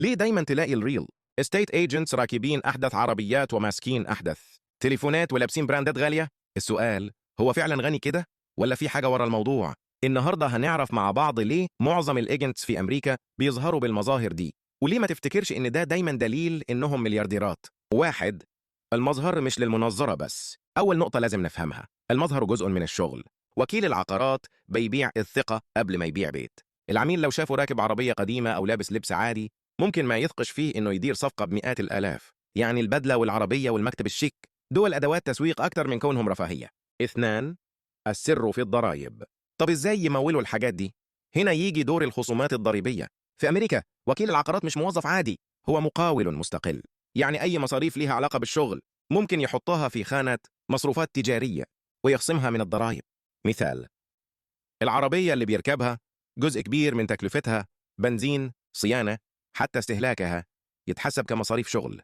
ليه دايما تلاقي ال real estate agents راكبين احدث عربيات وماسكين احدث تليفونات ولابسين براندات غالية؟ السؤال، هو فعلا غني كده ولا في حاجة ورا الموضوع؟ النهارده هنعرف مع بعض ليه معظم ال agents في امريكا بيظهروا بالمظاهر دي، وليه ما تفتكرش ان ده دايما دليل انهم مليارديرات. واحد، المظهر مش للمنظرة بس. أول نقطة لازم نفهمها، المظهر جزء من الشغل. وكيل العقارات بيبيع الثقة قبل ما يبيع بيت. العميل لو شافه راكب عربية قديمة أو لابس لبس عادي ممكن ما يثقش فيه إنه يدير صفقة بمئات الآلاف. يعني البدلة والعربية والمكتب الشيك دول أدوات تسويق أكتر من كونهم رفاهية. اثنان، السر في الضرائب. طب إزاي يمولوا الحاجات دي؟ هنا يجي دور الخصومات الضريبية. في أمريكا وكيل العقارات مش موظف عادي، هو مقاول مستقل. يعني أي مصاريف ليها علاقة بالشغل ممكن يحطها في خانة مصروفات تجارية ويخصمها من الضرائب. مثال، العربية اللي بيركبها جزء كبير من تكلفتها بنزين، صيانة، حتى استهلاكها يتحسب كمصاريف شغل.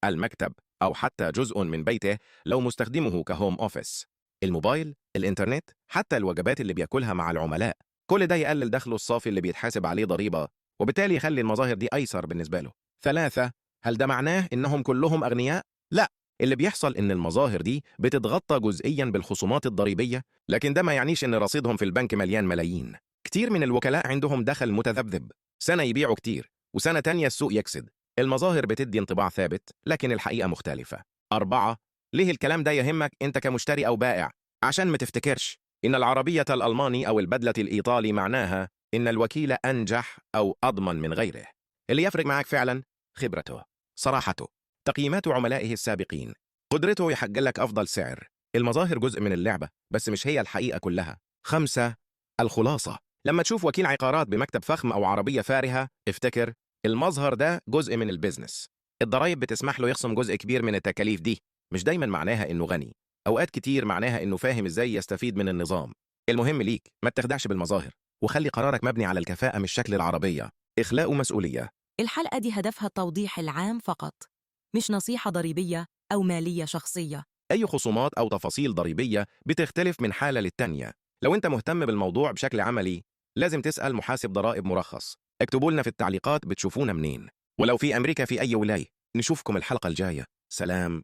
المكتب أو حتى جزء من بيته لو مستخدمة ك home office، الموبايل، الإنترنت، حتى الوجبات اللي بياكلها مع العملاء، كل ده يقلل دخله الصافي اللي بيتحاسب عليه ضريبة، وبالتالي يخلي المظاهر دي أيسر بالنسبة له. ثلاثة، هل ده معناه إنهم كلهم أغنياء؟ لا، اللي بيحصل إن المظاهر دي بتتغطى جزئيا بالخصومات الضريبية، لكن ده ما يعنيش إن رصيدهم في البنك مليان ملايين. كتير من الوكلاء عندهم دخل متذبذب، سنة يبيعوا كتير وسنة تانية السوق يكسد. المظاهر بتدي انطباع ثابت، لكن الحقيقة مختلفة. أربعة، ليه الكلام ده يهمك أنت كمشتري أو بائع؟ عشان ما تفتكرش إن العربية الألماني أو البدلة الإيطالي معناها إن الوكيل أنجح أو أضمن من غيره. اللي يفرق معك فعلا خبرته، صراحته، تقييمات عملائه السابقين، قدرته يحقق لك أفضل سعر. المظاهر جزء من اللعبة، بس مش هي الحقيقة كلها. خمسة، الخلاصة. لما تشوف وكيل عقارات بمكتب فخم أو عربية فارهة، افتكر المظهر ده جزء من ال business. الضرايب بتسمح له يخصم جزء كبير من التكاليف دي. مش دايما معناها إنه غني، أوقات كتير معناها إنه فاهم إزاي يستفيد من النظام. المهم ليك ما تخدعش بالمظاهر، وخلي قرارك مبني على الكفاءة مش شكل العربية. إخلاء مسؤولية. الحلقة دي هدفها التوضيح العام فقط، مش نصيحة ضريبية أو مالية شخصية. أي خصومات أو تفاصيل ضريبية بتختلف من حالة للتانية. لو أنت مهتم بالموضوع بشكل عملي لازم تسأل محاسب ضرائب مرخص. اكتبوا لنا في التعليقات بتشوفونا منين، ولو في أمريكا في أي ولاية. نشوفكم الحلقة الجاية. سلام.